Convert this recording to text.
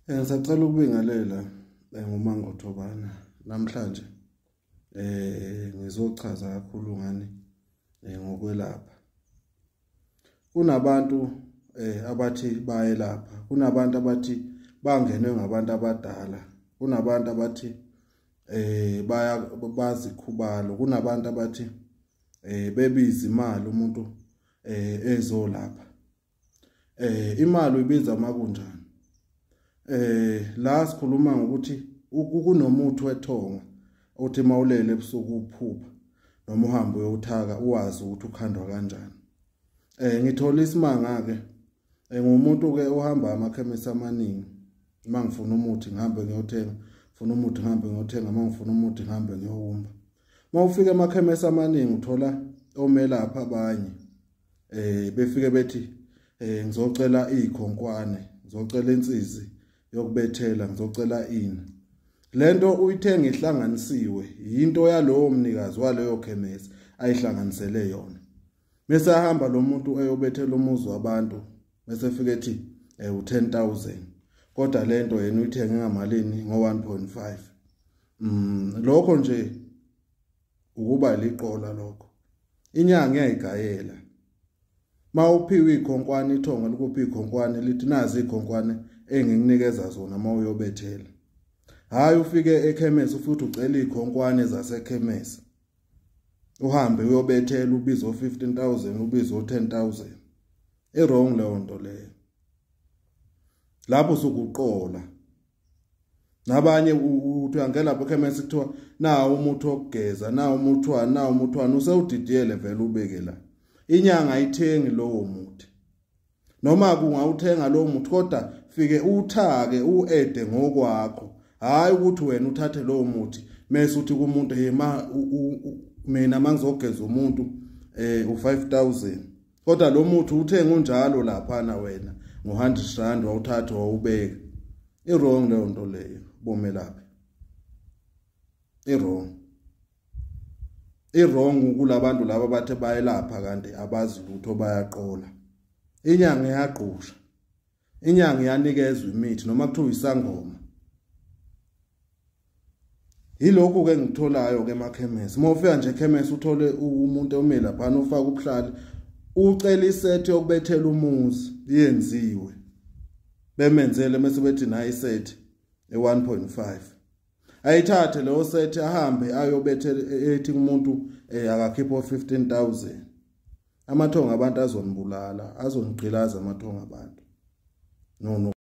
Ngisacela ukubingelela nguMangothobana namhlanje. Ngizochaza kakhulu ngani ngokwelapha. Kunabantu abathi bayelapha, kunabantu abathi bangenwe ngabantu abadala, kunabantu abathi baya bazikhubalo, kunabantu abathi bebiza imali umuntu ezolapha. Imali uyibiza makunjani? La sikhuluma ngokuthi kunomuthi wethonga othi mawulele ebusuku uphupha noma uhambe uyothaka uwazi ukuthi ukhandwa kanjani. Ngithola isimanga ke, ngumuntu ke ohamba amakhemisi amaningi. Mangifuna umuthi ngihambe ngiyothenga, ngifuna umuthi ngihambe ngiyothenga, mangifuna umuthi ngihambe ngiyowumba. Mawufika emakhemisi amaningi uthola omelapha abanye befike bethi ngizocela izikhonkwane, ngizocela insizi yokubethela, ngizocela ini. Lento uyithenga ihlanganisiwe, into yalowo mnikazi waleyo khemesi ayihlanganisele yona. Bese ahamba lo muntu eyobethela umuzi wabantu, bese fike ethi u10,000, kodwa lento yena uyithenge ngamalini? Ngo1.5. Lokho nje ukuba liqola lokho. Inyanga iyayigayela. Mawuphiwe ikhonkwane, ithonga likuphi ikhonkwane, lithi nazi ikhonkwane engikunikeza zona mawuyobethela. Hayi ufike ekhemesi futhi ucela ikhonkwane zasekhemesi, uhambe uyobethela ubizo 15,000, ubizo 10,000. I-wrong leyo nto leyo. Lapho usukuqola. Nabanye uthi uyangena lapho ekhemesi kuthiwa nawo umuthi wokugeza, nawo umuthi wani, nawo umuthi wani, usewudidiyele vele ubeke la. Inyanga ayithengi lowo muthi. Noma kungawuthenga lowo muthi kodwa fike uthake uede ngokwakho. Hayi ukuthi wena uthathe lowo muthi mase uthi kumuntu hey ma mina mangizogeza umuntu u5000, kodwa lo muthi uthenga unjalo lapha wena ngo100 rand wawuthatha wawubeka. I-wrong leyo nto leyo bomelaphi. I-wrong. I-wrong kulabantu laba bathe bayelapha kanti abazi lutho, bayaqola. Inyanga iyagqusha. Inyanga iyanikezwa imithi noma kuthiwa isangoma. Yilokhu ke ngikutholayo ke emakhemesi. Uma ufika nje ekhemesi uthole umuntu ome lapha ufaka ubuhlali, ucela isethi yokubethela umuzi yenziwe. Bemenzele mase bethi nayi isethi e1.5. Ayithathe leyo sethi ahambe ayobethela ethi umuntu akakhipha 15,000. Amathonga abantu azonibulala, azonigqilaza amathonga abantu. No.